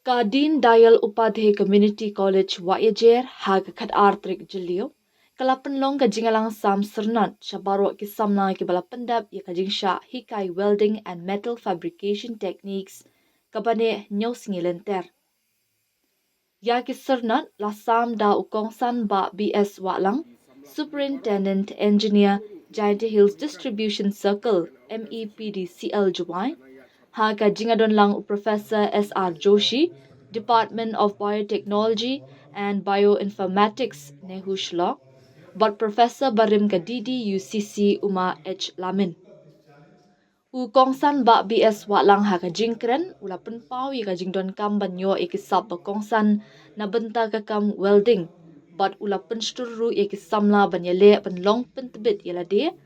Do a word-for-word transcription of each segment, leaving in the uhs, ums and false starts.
Ka Deen Dayal Upadhyay Community College Wahiajer ha ka khatar tarik Jylliew ka la pynlong ka jingïalang sam syrnat sha baroh ki samla kiba la pyndep ïa ka jingshah hikai welding and metal fabrication techniques kaba neh hynñiew sngi lynter. Ïa ki syrnat la sam da u kongsan Bah B S Wahlang, Superintendent Engineer, Jaintia Hills Distribution Circle, M E P D C L Jowai, ha ka jingïadonlang u Professor S R Joshi, Department of Biotechnology and Bioinformatics, NEHU Shillong, bad Professor barim ka D D U C C Uma H Lamin. U kongsan Bah B S Wahlang ha ka jingkren u la pynpaw ïa ka jingdonkam ban ïoh ïa ki sap ba kongsan na bynta ka kam welding, bad u la pynstur ruh ïa ki samla ban ïaleh ban long pyntbit ïa lade,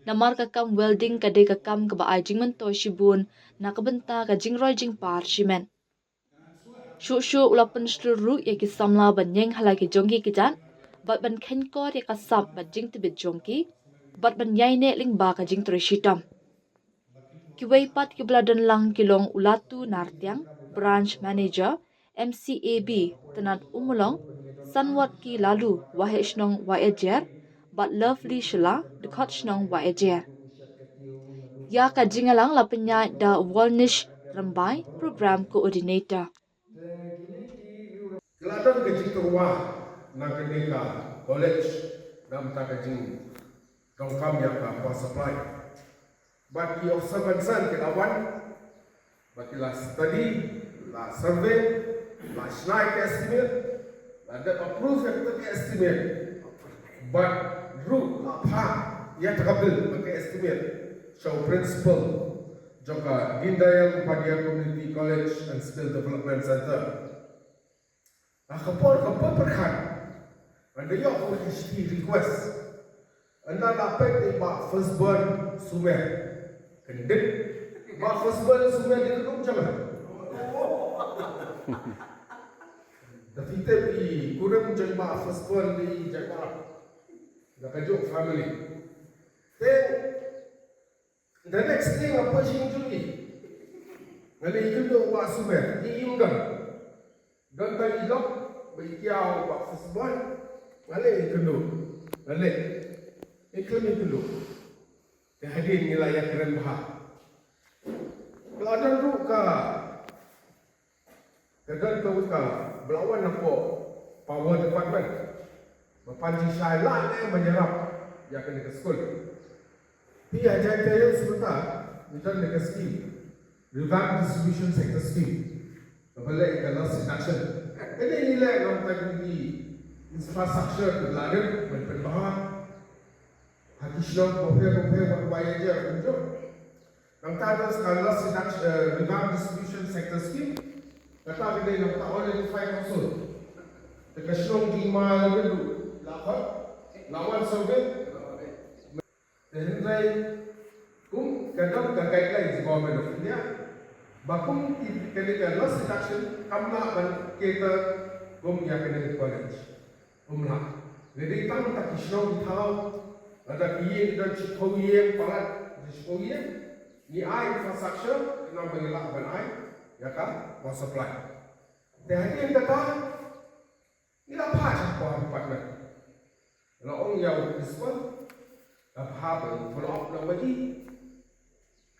namar ka kam welding ka dei ka kam kaba ai jingmyntoi shibun na ka bynta ka jingroi jingpar shimet. Shuh shuh u la pynstur ruh ïa ki samla ban ïeng ha la ki jong ki kjat, bad ban kheiñkor ïa ka sap bad jingtbit jong ki, bad ban ïaineh lyngba ka jingtrei shitom. Kiwei pat kiba la don lang ki long u Latu Nartiang, Branch Manager, M C A B, Tnat Umlong, Sanwatki Lalu, Waheh Shnong Wahiajer, bad Lovely Shylla, Dkhot Shnong Wahiajer. Ïa ka jingïalang la pynïaid da Walnish Rymbai, Program Coordinator. Ki la don ka jingtyrwa na kane ka college na bynta ka jingdonkam ïa ka power supply. Bad ki officer concern ki la wan, bad ki la study, la survey, la shna ïa ka estimate, la dep approve ïa ka estimate. Bad ruh la phah ïa ka bill bad ka estimate sha u principal jong ka Deen Dayal Upadhyay Community College and Skill Development Center. Ha ka por ka por pyrkhat, ynda ïoh ka H T request, ynda la peit ïa i Bah Firstborn Sumer. Kyndit, Bah Firstborn Sumer dei ka dum jong nga. Da phi tip i kurim jong i Bah Firstborn dei i Jaguar. Da ka jong family. Te the next day nga poi sha ïing jong i. Nga leit ïakynduh Bah Sumer, i im don. Don tang i lok ba i kiaw Bah Firstborn. Nga leit ïakynduh. Nga leit. Ïakynduh, ïakynduh. Te hadien ngi la ïakren bha. Ka la don ruh ka Ka don ka, ka ba la wan napoh Power Department ba pan jingshai lad ne ban ïarap ïa kane ka skul. Phi, ha Jaintia Hills mynta ngi don ne ka scheme, Revamped Distribution Sector Scheme, kaba leh ïa ka loss reduction. Kane ngi leh namar ka jong ki infrastructure ba la dep ban pynbha ha ki shnong bapher bapher, bad Wahiajer kumjuh. Nangta don ka loss reduction, eh, Revamped Distribution Sector Scheme. Kata ka dei nangta only five household. Te ka shnong jong i Mawlai ruh la khot, la wan survey. Te hynrei kum ka don ka guidelines Government of India ba kum ki, kane ka loss reduction kam lah ban cater kum ïa kane ka college. Kumba la dei tang ta ki shnong ki thaw, lada ki ïing ki don shiphew ïing palat, shiphew ïing, ngi ai infrastructure khnang ba ngi lah ban ai ïa ka power supply. Te hadien kata ngi la phah sha Power Department. La ong ïa u principal, la phah ban follow up na wei.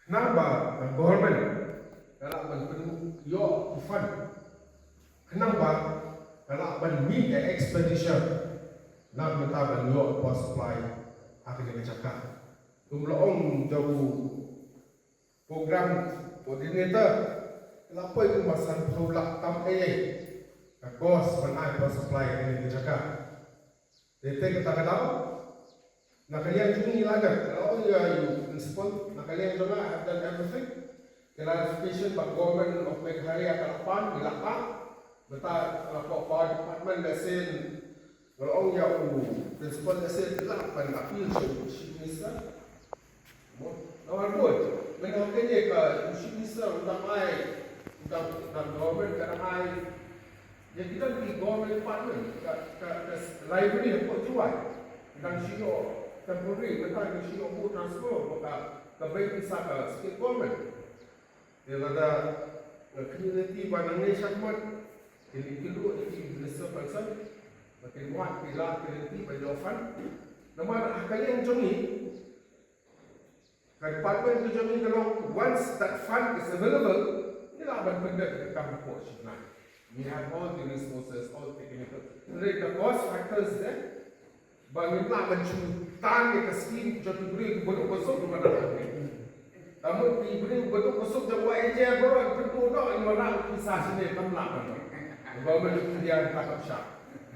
Khnang ba ka government ka lah ban pynïoh ki fund. Khnang ba ka lah ban meet the expenditure. Namar kata ban ïoh power supply ha kane ka jaka. Kum la ong jong u program coordinator, la poi kumba sanphew lak tam ei ei ka cost ban ai power supply ha kane ka jaka. Te te kata ka daw, na ka liang jong ngi la dep, la ong ïa u principal, na ka liang jong nga I have done everything. Clarification ba Government of Meghalaya ka la pan, ngi la pan. Mynta la Power Department lehse, nga la ong ïa u principal lehse, ngi la pan appeal sha u Chief Minister. Mo, namar bun, mynta kane ka u Chief Minister u dang ai, u dang, u dang government ka dang ai. Ïa ki don ki government department, ka, ka, ka library hapoh Jowai. Dang shu ïoh temporary, mynta dang shu ïoh buh transfer, ka, ka bei pisa ka state government. Te lada, eh, community ba nangne shakhmat, Ki duh ïa ki minister person ba kin wad ki la ki lynti ban ïoh fund. Namar ha ka liang jong ngi, ka department ka jong ngi ka long, once that fund is available, ngi lah ban pyndep ïa ka kam hapoh shipnai. We have all the resources, all technical. Hynrei ka cost factors, eh, ba ngim lah ban shu tan ïa ka skim jong ki briew kiba duk ba suk kiba dang. Ka mut ki briew ba duk ba suk jong Y J baroh ki pynduh noh, ïa ma rang ki sa shane kam lah ban. Ba ma duk ki diang ta kam sha.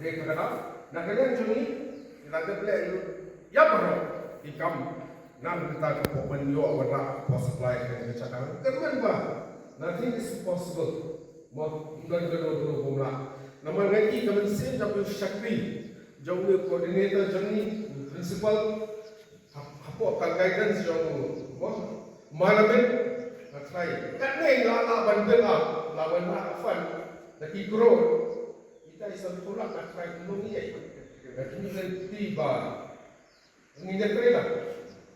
Dei ka kata, na ka liang jong ngi, ngi la dep leh ïa baroh ki kam. Nang kita ka pok ban ïoh wanrah power supply ka jaka. Kyrmen ba nothing is impossible. Mo, ym don ka dor dor kumla. Namar nga ïohi ka mynsiem jong u shakri, jong u coordinator jong ngi, principal, hap-, hapoh ka guidance jong u, mo, Manamen, nga try. Katne nga lah ban build up, lah ban wanrah fund da ki crore. Kita i san tulak nga try kumno ngi ïa. Nga kynti ba ngin ïa trei lah.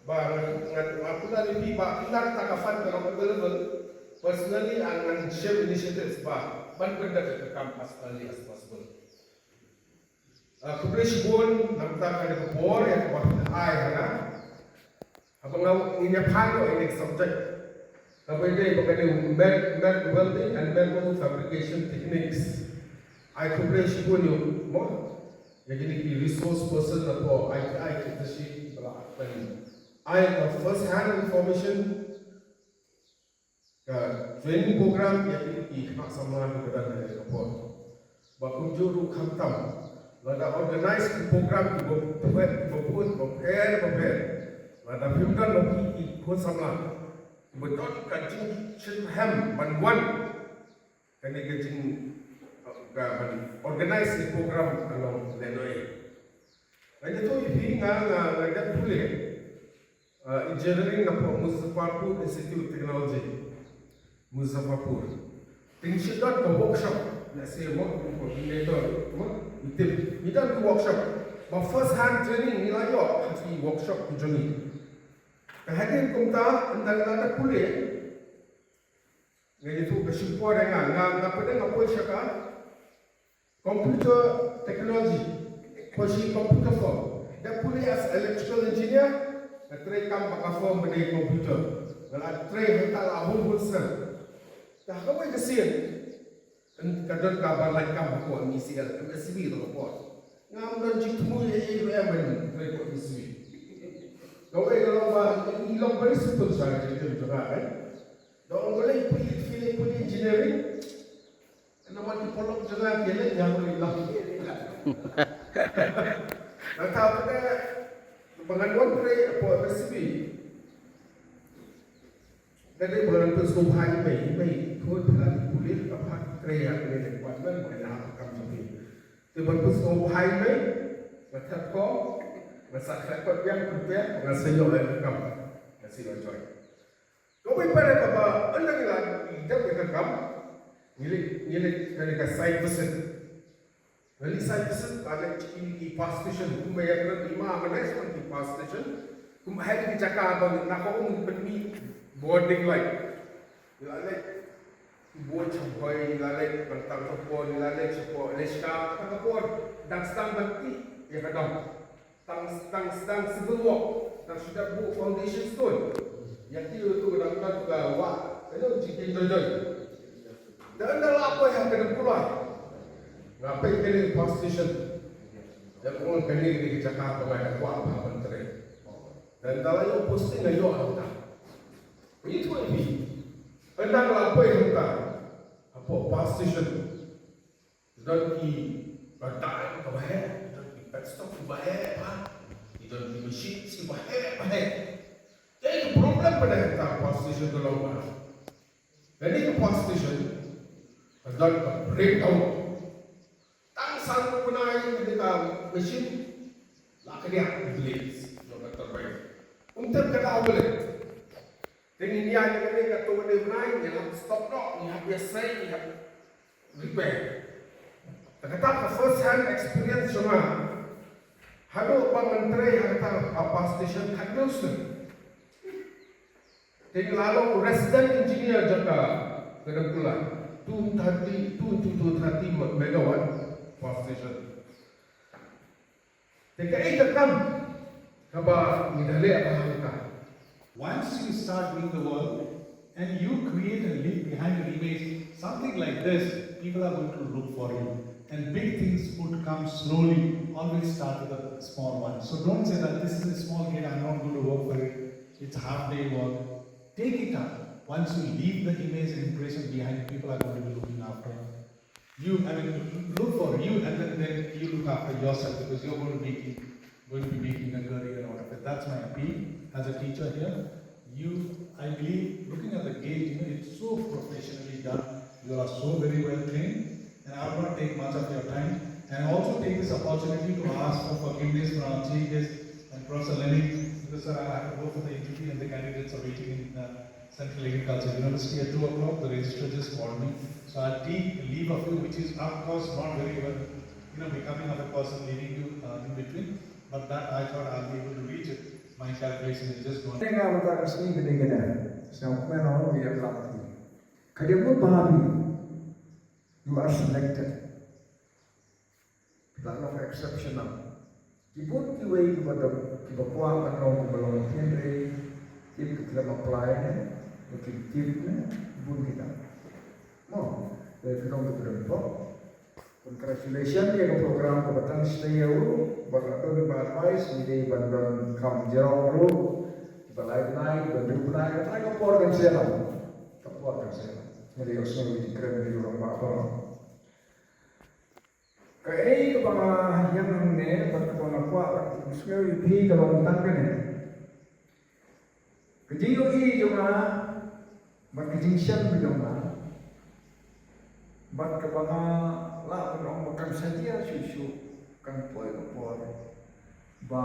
Ba ngan, ngan, ngan pynlong ïa phi ba ngan ta ka fund ka long available. Personally, ngan, ngan shem initiatives ba ban pyndep ïa ka kam as early as possible. Ah, khublei shibun, namar ka dei ka por ïa kaba phi ai ha nga. Haba nga, ngin ïa phai noh ïa ka subject. Kaba ïadei bad ka dei metal, metal welding and metal fabrication techniques. Ai khublei shibun ïa u, mo, ïa kine ki resource person hapoh I T I Kynthashish ba la pyn ai ka first hand information. Ka training program ïa kine ki khynnah samla kiba don ha kane ka por. Ba kumjuh ruh khamtam, lada organize ki program kiba pher, kiba pher, kiba pher, kiba pher, lada phim don ma phi ki khun samla kiba don ka jingshemphang ban wan, kane ka jing, ka ban organize ki program ka long lehnohei. Nga ïathuh ïa phi, nga, nga, nga dep pule, uh, engineering napoh Muzaffarpur Institute of Technology, Muzaffarpur. Te ngi shu don ka workshop, lehse mo, coordinator mo, ngi tip, ngi don ka workshop. Ba first hand training ngi la ïoh ha ki workshop ki jong ngi. Ka hadien kumta, ynda nga la dep pule, nga ïathuh ka shim por ïa nga, nga, nga pdeng nga poi sha ka computer technology, poi sha computer firm. Dep pule as electrical engineer, nga trei kam bad ka firm ba dei computer. Nga la trei hangta la bun bun snem. Te ha kawei ka sien, ka don kaba lait kam hapoh M E C L, M S C B ha ka por. Ngam don jingthmu ïa ei ruh em ban trei hapoh M S C B. Kawei ka long ba ngi long very simple sha ka jingim jong nga, eh. Dang ong balei pule, pule, pule engineering. Namar ki paralok jong nga ki leh ïa balei lah. Nga thaw te ba ngan wan trei hapoh M S C B. Ka dei ba ngan pynsngewbha ïa i mei, i mei, khun phi la dei pule, ka pha trei ha kane ka department, ba ïa ka kam jong phi. Te ban pynsngewbha ïa i mei, nga thep kong, nga sa khleh kot biang, pynpek, nga sa ïoh ïa ka kam, nga sa ïoh join. Kawei pat kaba ynda ngi la dep ïa ka kam, ngi leit, ngi leit kane ka site visit. Ngi leit site visit, la leit ki, ki power station, kumba ïa kren i ma management ki power station, kumba ha ki jaka ba ngi na ka um pynmih bording light. Ngi la leit, ki bun shaphang, ngi la leit ban tang shaphang, ngi la leit shaphang, leit shaphang, ka por dang sdang ban tih ïa ka dong. Tang, tang, tang civil work, tang shu dep buh foundation stone. Ïa ki tu ka dang, dang ka wah, ka dang jingkieng doi doi. Te ynda la poi ha ka dang pulai, nga peit kane ka power station. Ïa ka ong kane ka dei ka jaka ba nga dang kwah ban trei. Te ynda la ïoh posting nga ïoh hangta. Ïathuh ïa phi, ynda la poi hangta, hapoh power station, ki don ki batai kaba heh, ki don ki penstock kiba heh bha, ki don ki machines kiba heh bha. Te ka problem ba dei ha ka power station ka long ba, kane ka power station ka don ka breakdown. Tang san u bnai kane ka machine la kadiah ki blades jong ka turbine. Ym tip ka daw balei. Te ngin ïaid ïa kane kato kane u bnai, ngin hap stop noh, ngin hap ïasei, ngin hap repair. Te kata ka first hand experience jong nga. Haduh ba ngan trei ha kata ka power station khathynñiew snem. Te nga la long resident engineer jong ka, ka dang pulai. two thirty, two to two thirty megawatt power station. Te kaei ka kam kaba ngi da leh ha kane ka? Once you start doing the work and you create and leave behind an image, something like this, people are going to look for you. And big things would come slowly. Always start with a small one. So don't say that this is a small gig, I'm not going to work for it. It's half day work. Take it up. Once you leave the image and impression behind, people are going to be looking after you. I mean, look for you, and then, then you look after yourself, because you're going to make it, going to be making a career out of it. That's my appeal as a teacher here. You, I believe, looking at the gate, you know, it's so professionally done. You are so very well trained, and I will not take much of your time. And I also take this opportunity to ask for forgiveness from our chief guest and Professor Lenin, because, sir, I have to go for the interview, and the candidates are waiting in the Central Agriculture University at two o'clock. The registrar just called me. So I'll take leave of you, which is, of course, not very well, you know, becoming of a person leaving you, uh, in between. But that, I thought, I'll be able to reach it. My calculation is just one. Nga ba ka sngi ka ding ka ding. Sngewkmen ong ïa ka la ka ti. Ka dei mut ba you are selected. That of exceptional. Ki bun kiwei kiba dang, kiba kwah ban long, kiba long hynrei kim, ki khlem apply ne, ba kim tip ne, bun kita. Mo, te ki long kiba dang pop. Congratulations ïa ka program kaba tang sdei ïa u, bad la don ba advice, ngi dei ban don kam jrong ruh, kiba lai bnai, kiba hynriew bnai, kata ka por kan sdang. Ka por kan sdang. Ngi dei ïohsngew ïa ki kren ïa u rangbah baroh. Kaei kaba nga ïeng hangne bad kaba nga kwah ban pynsngew ïa phi ka long tang kane. Ka jingïohi jong nga bad ka jingshem ka jong nga bad kaba nga lah ban ong ba kan sa jia shuh shuh, kan poi ka por ba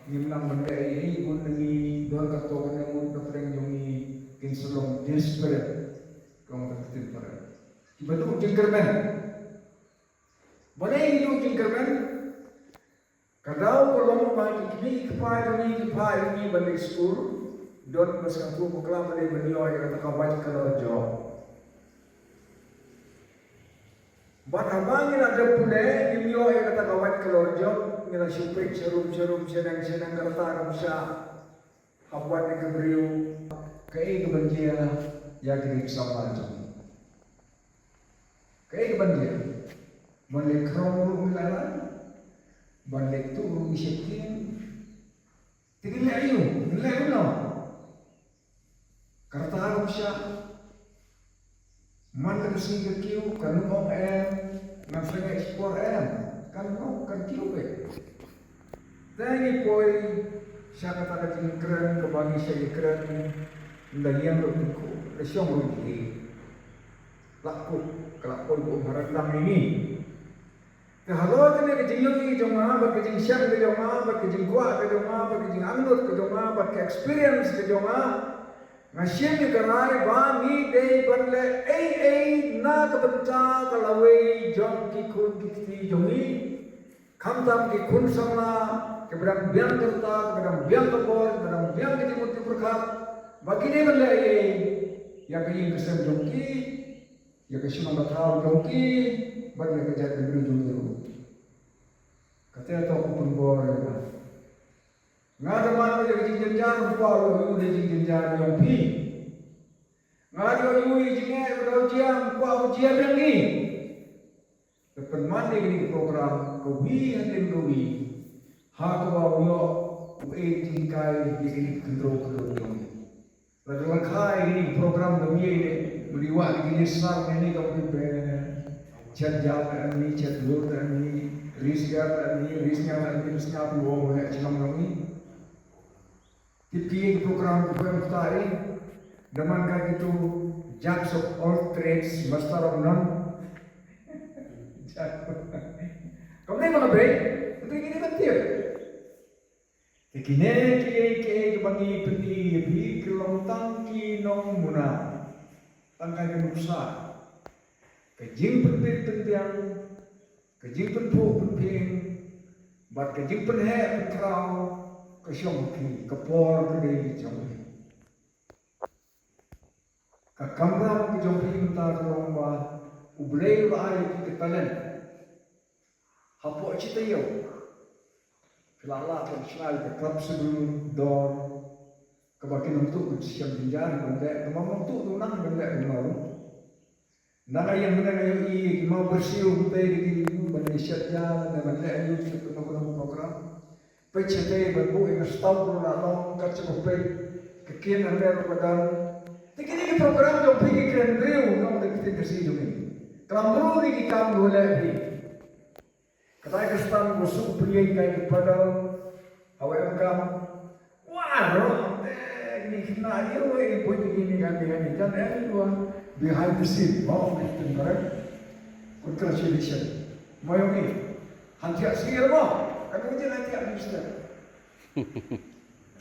ngim nang ban leh ei ei, bun na ngi don ka tong ne, bun ka pdeng jong ngi kin sa long desperate, ka long ka ktien Phareng. Kiba duh jingkyrmen. Balei ngi duh jingkyrmen? Ka daw ka long ba ki kmie ki kpa jong ngi ki phah ïa ngi ban leit skul, don ba sngewthuh bakla balei ban ïoh ïa kata ka white collar job. Bad haba ngi la dep pule, ngim ïoh ïa kata ka white collar job, ngi la shu peit sharum sharum, shaneng shaneng, ka rta ka pisa. Hap wad ïa ka briew, kaei kaban jia ïa kine ki samla jong ngi? Kaei kaban jia? Ban leh khrong ruh ngi la lah, ban leh tuh ruh ngi sheptieng. Te ngin leh aïu? Ngin leh kumno? Ka rta ka pisa. Man la ka sngi ka kiew, kan ym ong em, ngan sangeh shipor em. Kan ym, kan kiew beit. Te ngi poi sha kata ka jingkren kaba ngi shait ïakren, ynda ïeng ruh pynkup, la shong ruh hi. La kup, ka la poi ba um ha ryndang ïa ngi. Te halor kane ka jingïohi jong nga, bad ka jingshem ka jong nga, bad ka jingkwah ka jong nga, bad ka jingangnud ka jong nga, bad ka experience ka jong nga, nga shim ïa ka rai ba ngi dei ban leh ei ei na ka bynta ka lawei jong ki khun ki kti jong ngi. Khamtam ki khun samla kiba dang biang ka rta, kiba dang biang ka bor, kiba dang biang ka jingmut jingpyrkhat, ba ki dei ban leh ei ei ïa ka ïing ka sem jong ki, ïa ka shnong ka thaw jong ki, bad ïa ka jaitbynriew jong ki ruh. Kata ka dei ka pynbor ïa nga. Nga da man ïa ka jingjynjar, ym kwah ïoh ïa ka jingjynjar jong phi. Nga da ïoh ïa ka jingeh, nga da jia, ym kwah ïoh jia biang ngi. Te pynman ïa kane ka program kawi hadien kawi, ha kaba u ïoh u ei jinghikai ïa kine ki khyndew khyndew jong ngi. Lada la kha ïa kine ki program da mih ïa kine, mut i wah ïa kine sar ïa kine ka pynbeit. Chet jam ïa kine, chet lut ïa kine, ri sñiaw ïa kine, ri sñiaw ïa kine, ri sñiaw ïa kine, ri sñiaw ïa kine. Tip ki ïa ki program ki pynbeit ta ïa, da man ka kito jacks of all trades, master of none. Kam dei ba ka beit, kito kine ban tip. Te kine kiei kiei kiba ngi pyni ïa phi ki long tang ki nongmuna, tang ka nuksa, ka jingpynbeit pynbiang, ka jingpynphuh pynphieng, bad ka jingpynheh pynkhraw ka shong ha phi, ka por ka dei ka jong phi. Ka kamram ka jong phi mynta ka long ba U Blei u la ai ïa phi ka talent. Hapoh shi taïew phi la lah ban shna ïa ka club Sibling Dor kaba ki nongtuh ki shem jynjar ban leh, kaba nongtuh tu nang ban leh kumno. Nang ïa mynne nga ïohi ki maw Brazil, kumta ki ban leh shet ïa ne ban leh ïa ki kano kano program. Peit shatei ban buh ïa ka stamp ruh la long kat sha ka peit, ka kien hangne ruh ka don. Te kine ki program jong phi ki kren briew, long da ki ktien Khasi jong ngi. Klam ruh ïa ki kam ruh leh phi. Katai ka stamp ruh suk pynïeng kai ki padal. Hawa em kam. Wah, ruh te kine ki na ïa ruh ïa put ïa kine kan ïa kine kan em ruh behind the scene. Wow, ni ktien barat. Congratulations. Mo ïa ngi. Han thiah sih ruh mo. Kan ngi jin han thiah minister.